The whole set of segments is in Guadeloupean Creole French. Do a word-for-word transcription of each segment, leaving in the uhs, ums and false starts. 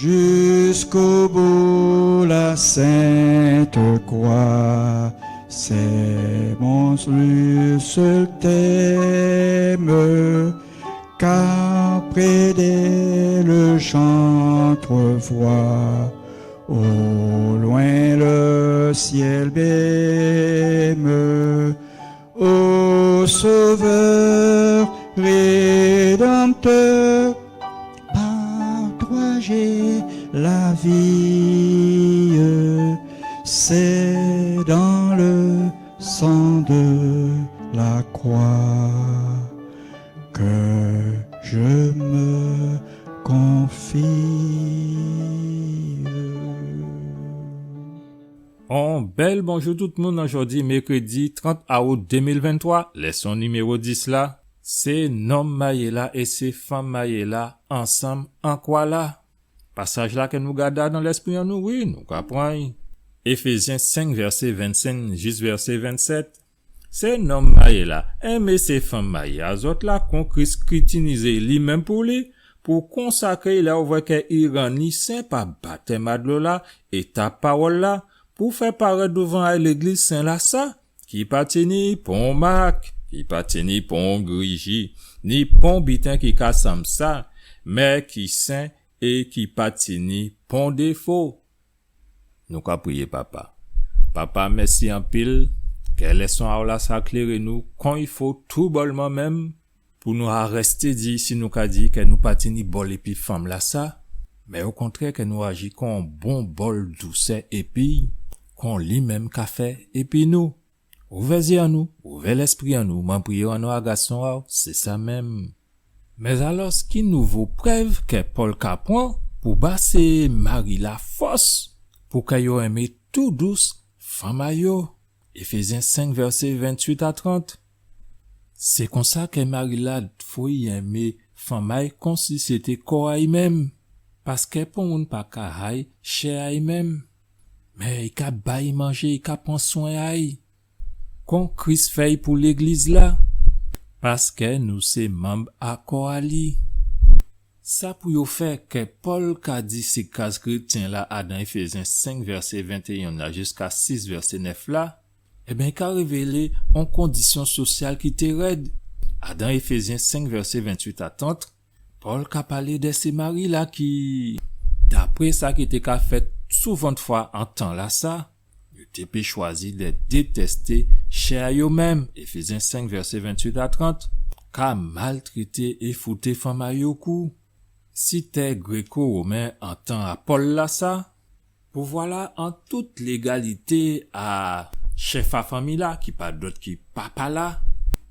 Jusqu'au bout la sainte croix, c'est mon seul thème, car près d'elle j'entrevois au loin le ciel même. Ô Sauveur rédempteur, par toi j'ai la vie, c'est dans le sang de la croix que je me confie. On bèl bonjou tout moun, an jòdi mèkrédi trant aout dé mil venntwa, lèson niméwo dis la, sé nonm mayé la é sé fanm mayé la ansanm an kwa la. Pasaj la kè nou gadé adan lèspri an nou, wi, nou ka pran Éfézyen senk vèsé vennsenk jis vèsé vennsèt. Sé nonm mayé la, enmé sé fanm mayé a zòt la, kon Kris kritinizé li menm pou li, pou konsakré lè ou vwè kè i rann li sen pa batèm a dlo la é ta pawòl la, pou fè parèt douvan ay légliz sen la sa, ki pa tini pon mak, ki pa tini pon griji, ni pon biten ki ka sanm sa, mé ki sen é ki pa tini pon défo. Nou ka priyé, Papa. Papa, mèsi anpil. Kè lèson a'w la sa kléré nou kon i fo toubòlman menm, pou nou arèsté di, si nou ka di kè nou pa tini bòl épi fanm la sa, mé okontrè kè nou aji kon bon bòl dousè épi kon li menm ka fè épi nou. Ouvè zyé an nou, ouvè lèspri an nou, mwen priyé an non a gason a'w, sé sa menm. Mé alò, ki nouvo prèv kè Pòl ka pran pou ba sé mari la fòs pou kè yo enmé tou dous fanm a yo? Éfézyen senk, vèsé ventuit a trant. Sé konsa kè mari la fo i enmé fanm a'y konsi sé té kò a'y menm. Paskè pon moun pa ka hay chè a'y menm. Mé i ka ba'y manjé, i ka pran swen a'y. Kon Kris fè'y pou légliz la, paskè nou sé manm a kò a li. Sa pou yo fè kè Pòl ka di sé kaz krétyen la adan Éfézyen senk vèsé ventéyen la jiska sis vèsé nèf la, ében, i ka révélé on kondisyon sosyal ki té rèd. Adan Éfézyen senk vèsé ventuit a trant, Pòl ka palé dè sé mari la ki, dapré sa ki té ka fèt souvantfwa an tan la sa, yo té pé chwazi dè détèsté chè a yo menm, Éfézyen senk vèsé ventuit a trant, ka maltrété é fouté fanm a yo kou. Si té gréko-women an tan a Pòl la sa, pouvwa la an tout légalité a chèf a fanmi la, ki pa dòt ki papa la,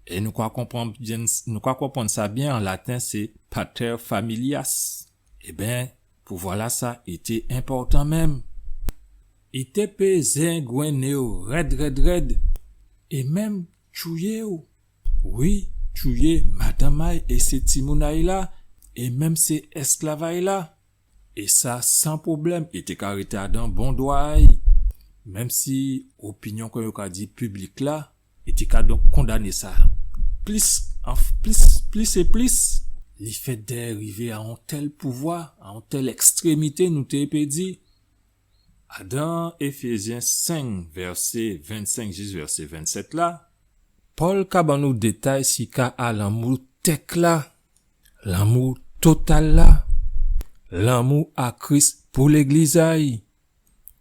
é nou ka konprann byen, nou ka konprann sa byen an laten, sé pater familias. Ében, pouvwa la sa i té enpòtan menm. I té pé zengwenné yo rèd, rèd, rèd, é menm tchouyé yo. Wi, tchouyé madanm a'y é sé timoun a'y la, é menm sé èsklav a'y la. É sa san pwoblèm, i té ka rété adan bon dwa a'y. Menm si opinyon, kon yo ka di, piblik la, i té ka donk kondané sa plis, an, plis, plis é plis. Lèfèt dè rivé a on tèl pouvwa, a on tèl èkstrémité, nou té pé di. Adan Éfézyen senk, vèsé vennsenk jis vèsé vennsèt la, Pòl ka ban nou détay si ka a lanmou tèk la, lanmou total la, lanmou a Kris pou légliz a'y.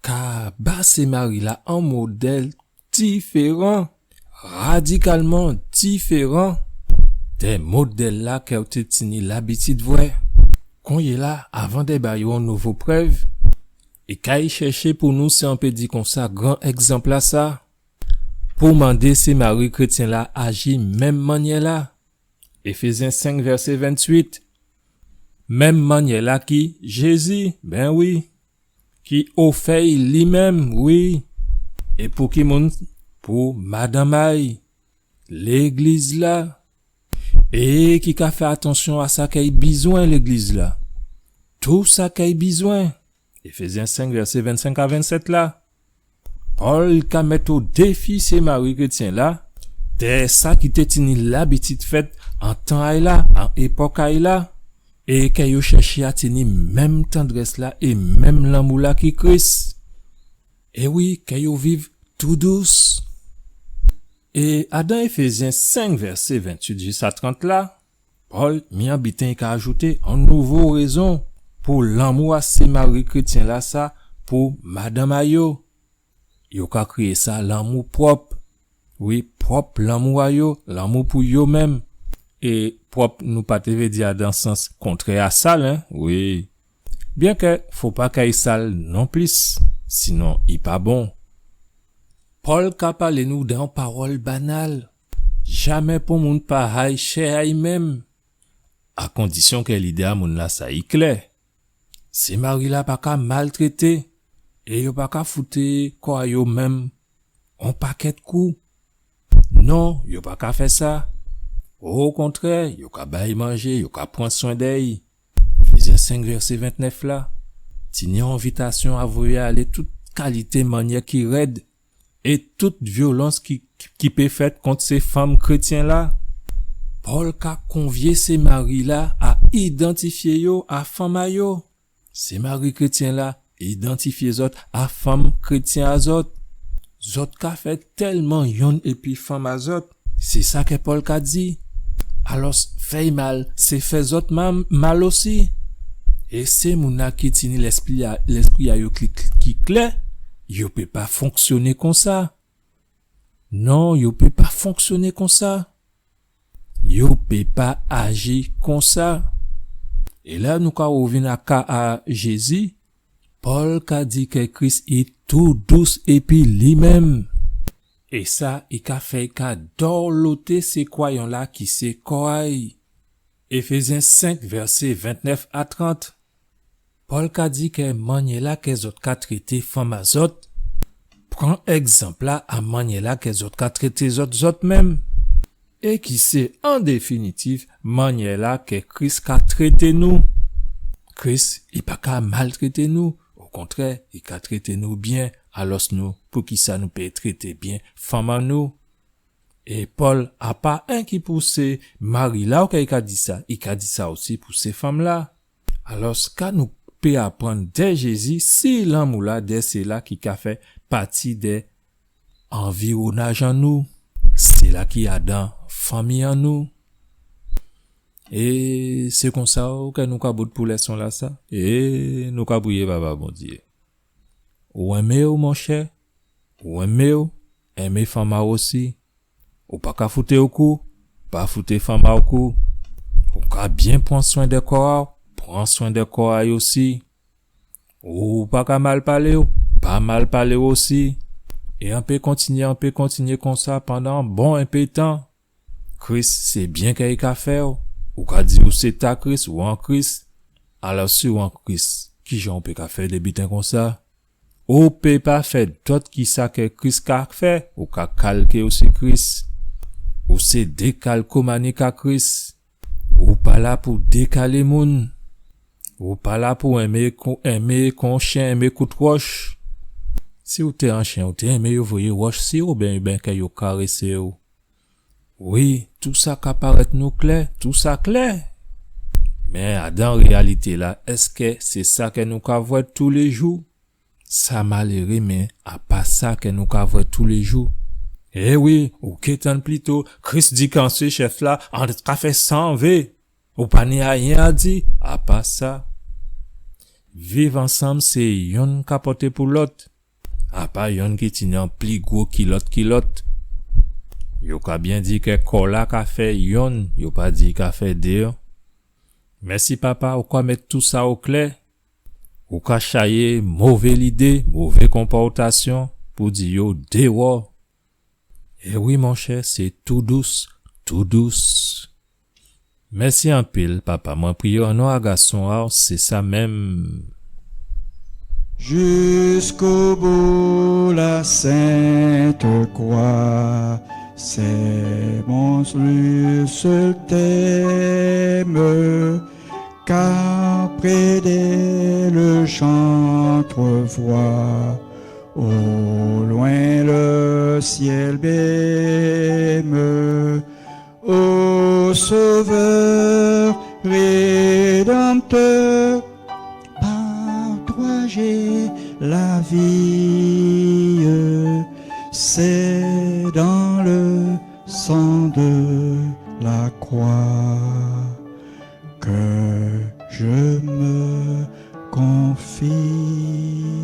Ka ba sé mari la on modèl diféran, radikalman diféran dè modèl la kè ou té tini labitid vwè. Konyéla, avan dè ba yo on nouvo prèv, i kay chèché pou nou, si an pé di konsa, gran ègzanp la sa, pou mandé sé mari krétyen la aji menm mannyè la. Éfézyen senk, vèsé ventuit. Menm mannyè la ki Jézi, ben wi, ki ofè'y li menm, wi. É pou ki moun? Pou madanm a'y, légliz la. É ki ka fè atansyon a sa kè'y bizwen, légliz la. Tou sa kè'y bizwen. Éfézyen senk, vèsé vennsenk a vennsèt la. Pòl ka mèt o défi sé mari krétyen la, dè sa ki té tini labitid fèt an tan a'y la, an épòk a'y la. É kè yo chèché a tini menm tandrès-la é menm lanmou-la ki Kris. É wi, kè yo viv tou dous. É adan Éfézyen senk, vèsé ventuit jis a trant la, Pòl, mi an biten, i ka ajouté on nouvo rézon pou lanmou a sé mari krétyen-lasa pou madanm a yo. Yo ka kriyé sa lanmou pwòp. Wi, pwòp lanmou a yo, lanmou pou yo menm. É pwòp, nou pa té vé di adan sans kontrè a sal, en, wi. Byenkè fo pa kay sal non plis, sinon i pa bon. Pòl ka palé nou d'on pawòl banal. Jamè pon moun pa hay chè a'y menm. A kondisyon kè lidé a moun-lasa i klè. Sé mari-la pa ka maltrété, é yo pa ka fouté kò a yo menm on pakèt kou. Non, yo pa ka fè sa. Okontrè, yo ka ba'y manjé, yo ka pran swen dè'y. Éfézyen senk, vèsé ventnèf la, tini on envitasyon a voyé alé tout kalité mannyè ki rèd é tout vyolans ki, ki pé fèt kont sé fanm krétyen-la. Pòl ka konvyé sé mari-la a idantifyé yo a fanm a yo. Sé mari krétyen-la, idantifyé zòt a fanm krétyen a zòt. Zòt ka fè tèlman yonn épi fanm a zòt. Sé sa kè Pòl ka di. Alò, fè'y mal, sé fè zòt ma-, mal osi. É sé moun-la ki tini lèspri a, lèspri a yo ki, ki klè, yo pé pa fonksyoné konsa. Non, yo pé pa fonksyoné konsa. Yo pé pa aji konsa. É la nou ka rèvin a ka a Jézi, Pòl ka di kè Kris i tou dous épi li menm. É sa, i ka fè, i ka dòloté sé kwayan-la ki sé kò a'y. Éfézyen senk, vèsé ventnèf a trant. Pòl ka di kè mannyè-la kè zòt ka trété fanm a zòt, pran ègzanp-la a mannyè-la kè zòt ka trété zòt, zòt menm. É ki sé, an définitif, mannyè-la kè Kris ka trété nou. Kris, i pa ka maltrété nou. Okontrè, i ka trété nou byen. Alò nou, poukisa nou pé trété byen fanm an nou? É Pòl, a pa enki pou sé mari-la, oké, i ka di sa, i ka di sa osi pou sé fanm-la. Alò, ka nou pé aprann dè Jézi, si lanmou-la dè sila ki ka fè pati dè anviwonaj an nou, sila ki adan fanmi an nou. É sé konsa, oké, nou ka bout pou lèson-lasa. É nou ka priyé Papa Bondyé. Ou enmé'w, monchè, ou enmé'w, enmé fanm a'w osi. Ou pa ka fouté'w kou, pa fouté fanm a'w kou. Ou ka byen pran swen dè kò a'w, pran swen dè kò a'y osi. Ou pa ka mal palé'w, pa mal palé'w osi. É an pé kontinyé, an pé kontinyé konsa pandan bon enpé tan. Kris, sé byen kè i ka fè'w. Ou ka di ou sé ta Kris, ou an Kris. Alò, si ou an Kris, kijan ou pé ka fè dé biten konsa? Ou pé pa fè dòt ki sa kè Kris ka fè, ou ka kalké osi Kris. Ou sé dékalkomanik a Kris. Ou pa la pou dékalé moun. Ou pa la pou enmé kon, enmé kon chyen enmé kout wòch. Si ou té an chyen, ou té enmé yo voyé wòch si'w, oben, oben kè yo karésé'w. Wi, tousa ka parèt nou klè, tousa klè. Mé adan réyalité-la, èskè sé sa kè nou ka vwè toulé jou? Sa maléré, mé a pa sa kè nou ka vwè toulé jou. É wi, ou ké tann plito, Kris di kè an sé chèf-la, an ka fè sa an vé. Ou pa ni ayen a di, a pa sa. Viv ansanm, sé yonn ka pòté pou lòt. A pa yonn ki tini an pli gwo kilòt ki lòt. Yo ka byen di kè kò-la ka fè yonn, yo pa di ka fè dé. Mèsi Papa, ou ka mèt tousa o klè. Ou ka chayé mové lidé, mové konpòtasyon pou di yo déwò. É wi, monchè, sé tou dous, tou dous. Mèsi anpil, Papa. Mwen priyé an non a Gason a'w, sé sa menm. Jusqu'au bout la sainte croix, c'est mon seul thème, car près d'elle j'entrevois au loin le ciel même. Ô Sauveur, Rédempteur, par toi j'ai la vie, c'est dans le sang de la croix que je me confie.